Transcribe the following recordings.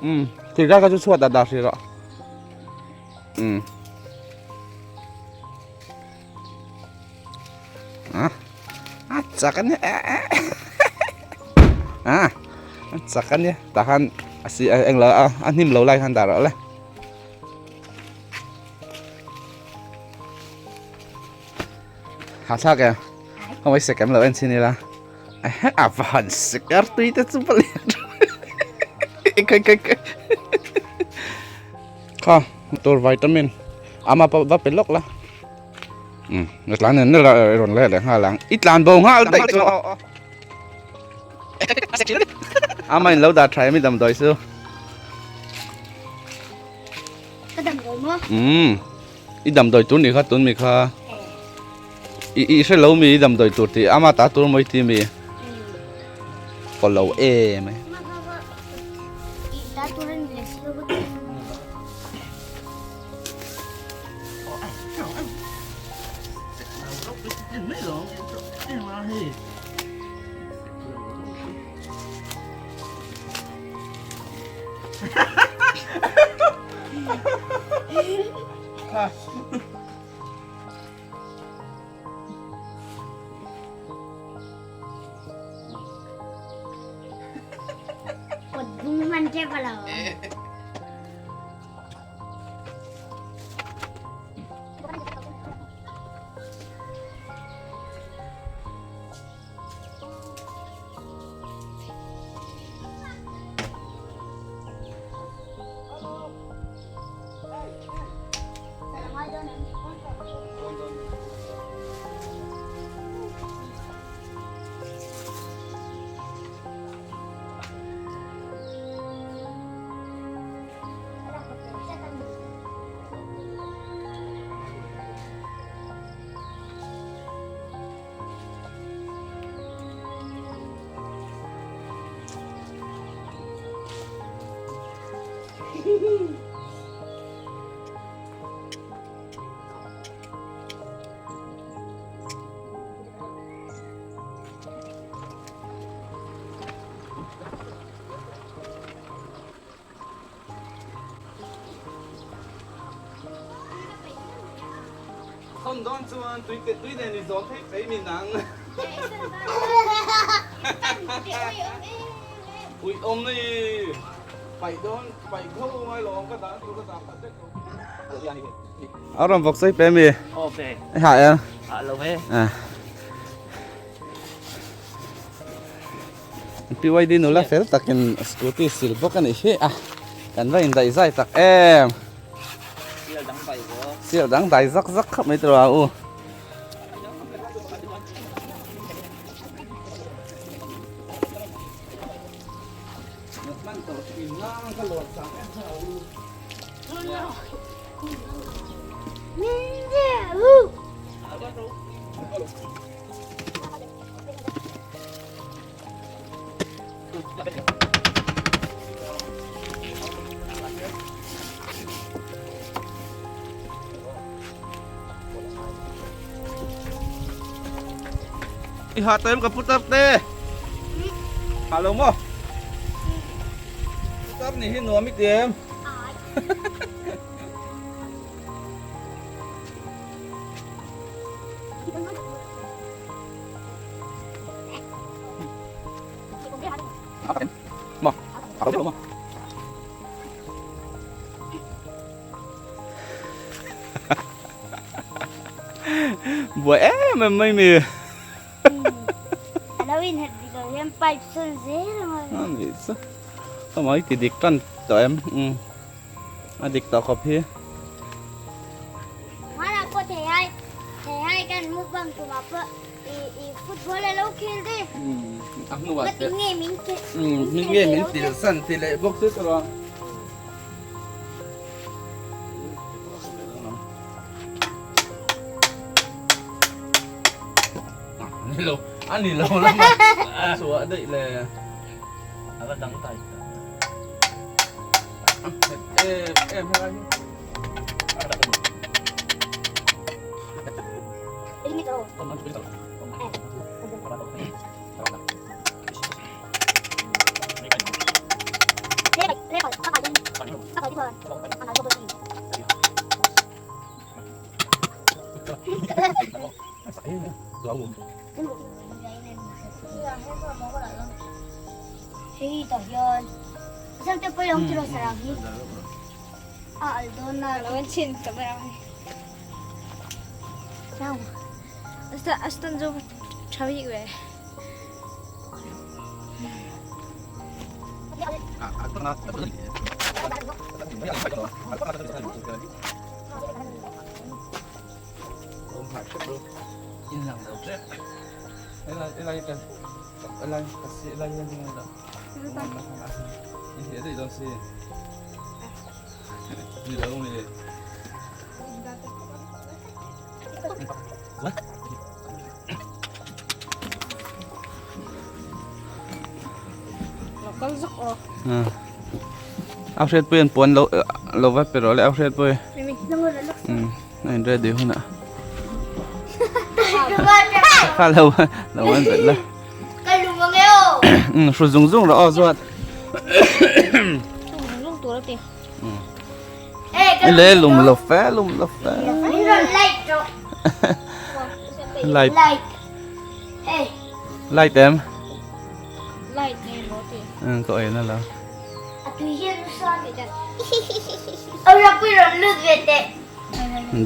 Um thirkai kha chu chhuat ah dah hrih rawh um a a chak ania a a chak ania tah khan a si englo a a hnim lo lai khan dah rawh le. Hahthlak e khawngaih sek em lo en chhin ila a va han sek ar tui te chu va lian kai kai kai kha tur vitamin ama pawh va pe lawk la um a tlan nen nel a rawn let leh nghal ang i tlan bo nghal daih chu ama in lo dah tha em i damdawi chu Ka damdawi maw? Umm i damdawi tur ni kha tun mi kha i i hre lo mi i damdawi tur tih ama ta tur maw i ti mi kaw lo em ai. Kut bung hman tep a lo. Thawm dawn chuan tui te tui nen i zawh theih phei min ang. Ui awm ni paih dawn paih kho ngai lo awm ka dah tur ka dah khat vek lo. A rawn vawk sawi pe mi? Aw pe. I hah em? Hah lo e. PYD nula fel takin scooty sil bawk a nih hi a, kan va indaih zai tak em. Sial dang bai zo. Sial dang dai zak zak khawp mai tawh a u. I ha tem ka put up te. Ha lo maw? Put up ni hi nuam i ti em? Buai em em mai mi. Alo in het dik lo hian pipe sawn zel ang a. A nih chu. Ka mai ti dik tan tawh em. A dik tawh khawp hi. Hmanah pawh thei hai thei hai kan mukbang tumah pawh i i football a lo khel de. A hnuah te. Nge min khel. Min nge min til san ti leh bawk chu tawh. Ani lo ani lo lama a chhuah daih le. A va dang tai. Em em helai hi. Hei tah hian Sam te pawh lo tiraw sarang hi a al dawn na lo en chin ka ber ang Chau asta astan zo thawi we A hriatpui an puan lo lo va pe rawh le a hriatpui umm a in ready hunah kha lo lo an bet la umm hru zung zung rawh aw chuan le lum lo fe lum lo fe light light em light nge maw ti ừ cậu ấy là là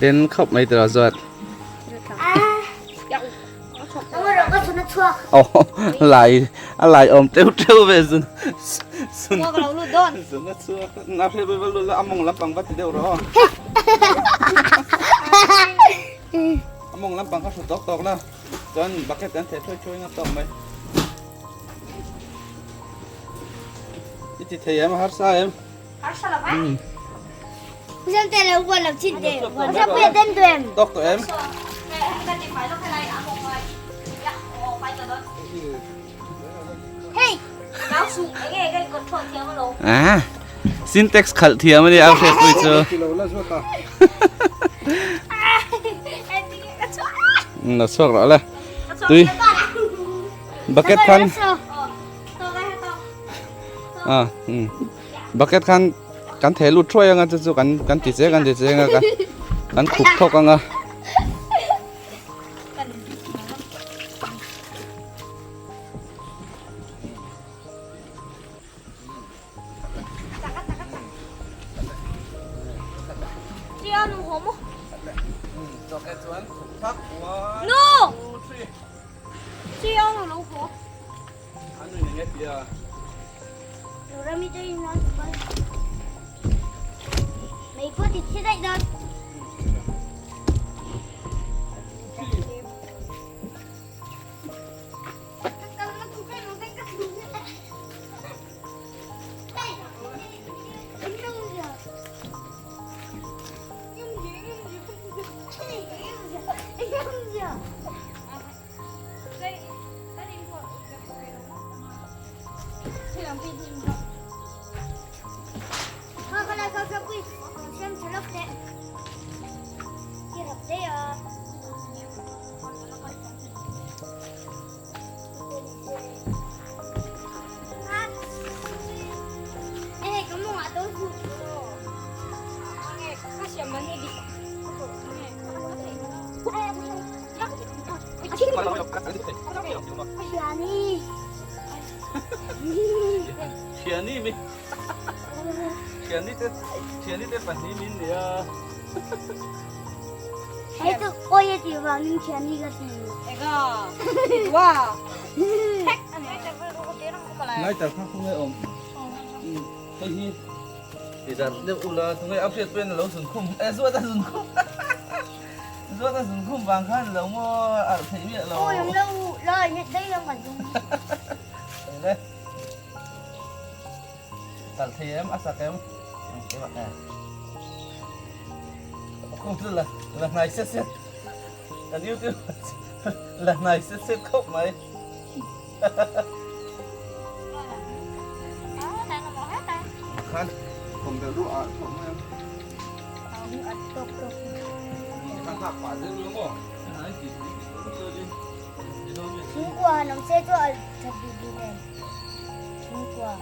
den khop mai tira zuat oh lại a lại om teu teu ve zun zun zun na chuak na phe be lu la among lampang va ti deuh ro among lampang kha hru tawk tawk la chuan bucket an theh thuai thuai nga tawk mai i ti thei em a harsa em harsa lo va tawk tawh em Ah, syntax khalh thiam a ni a hriatpui chu. Na chhuak rawh le. Tui. Bucket khan. Ah, um. Bucket khan kan theh lut thuai anga chu chu kan kan ti cheng kan ti cheng a kan kan khup thawk anga. Thiani mi Thiani te Thiani te pahnih min nia. Hei chu awi a tih vangin Thiani ka ti. Ega wa Lighter kha khawnge awm. Hei hi ti zat deuh ula tunge a hriat pawhin a lo zun khum e zuat a zun khum zuat a zun khum vang khan lo maw alh theih miah lo. Awi ang lo lai nghet daih ang kan zung. Eng le kalh thei em a sak em keimah e khum chu la la hnai set set kan youtube la hnai set set khawp mai. Khan khum bel ruah ah thawk mai ang. Khan hak pah zel lo maw? Chhungkua han awm se chu a that duh duh nen. Chhungkua.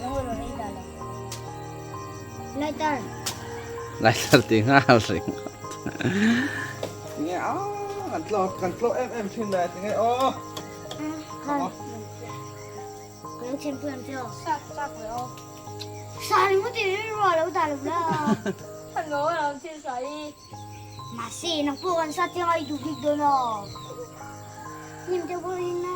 Lo ro rei dah lo. Lighter. Lighter ti nghal ringawt. a kan tlo kan tlo em em thin le tinge aw. Ka lo chhem pui ang che aw. Sa sa pui aw. Sa ringawt i rilru a lo dah lo la. Hello lo thil sawi. Mahse nang pawh kan sa chiang a i duh bik dawn aw. Hnim te pawh in a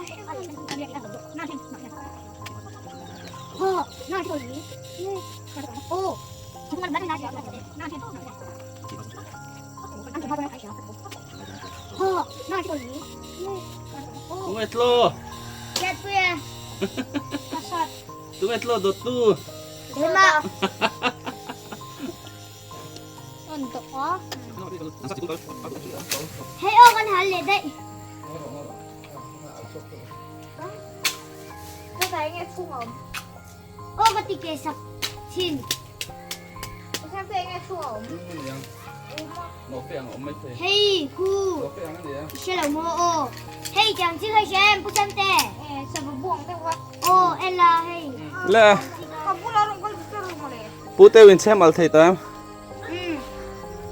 Tunge tlo. Tunge tlo dawt tu. Hei aw kan hal leh daih. Ka nge chhung awm. Aw ka ti ke sak thin. Ka te nge chhung awm. Hei khu. I hre lo maw aw. Hei tiang chi khai hre em pu Chante. Eh sava buang deuh a. Aw en la hei. Le. Ka bula rawn kal chu ru mawle. Pu te win chem al thei ta em. Umm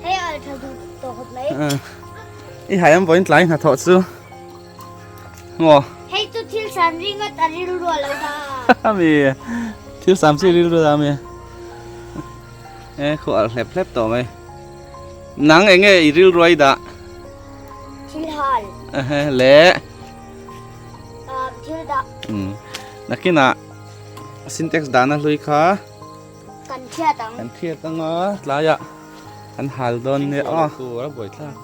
hei al tha duh tawh khawp mai. I hai am vawiin tlai hna thawh chu maw. Hei chu thil sam ringawt a rilru a lo dah a. Mi thil sam chi rilru a mi. E khu al hlep hlep tawh mai. Nang enge i rilru a i dah? Thil hal. Le. Thil dah. Umm nakinah syntax dahna hlui kha. Kan thiat ang. Kan thiat ang a, tlaiah kan hal dawn nia aw. Tur a buai thlak.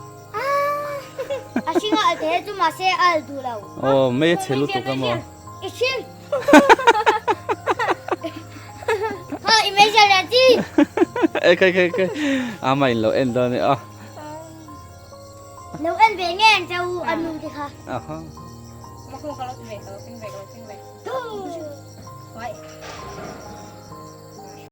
A hring a al te chu mahse a al duh lo. Aw mei a chhe lutuk a maw. I hring. Ha i mei chhe leh chi. E kai kai kai. Ama in lo en dawn nia aw. Lo en ve nge ang chau anu te kha. Aha. Makho ka lo ti ve ka lo sing ve ka lo sing ve.